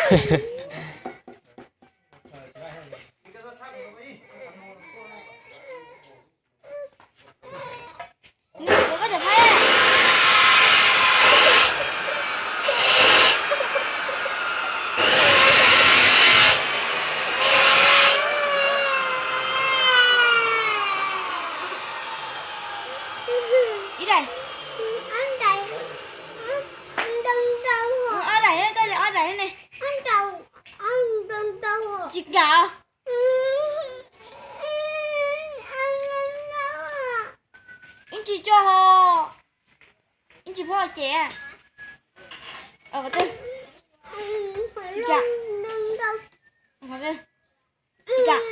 Ib daim. Ob daim, koj li ob daim ne. Tsis kam. Ib tsis tso ho. Ib tsis phob ces. Tsis kam. Tsis kam.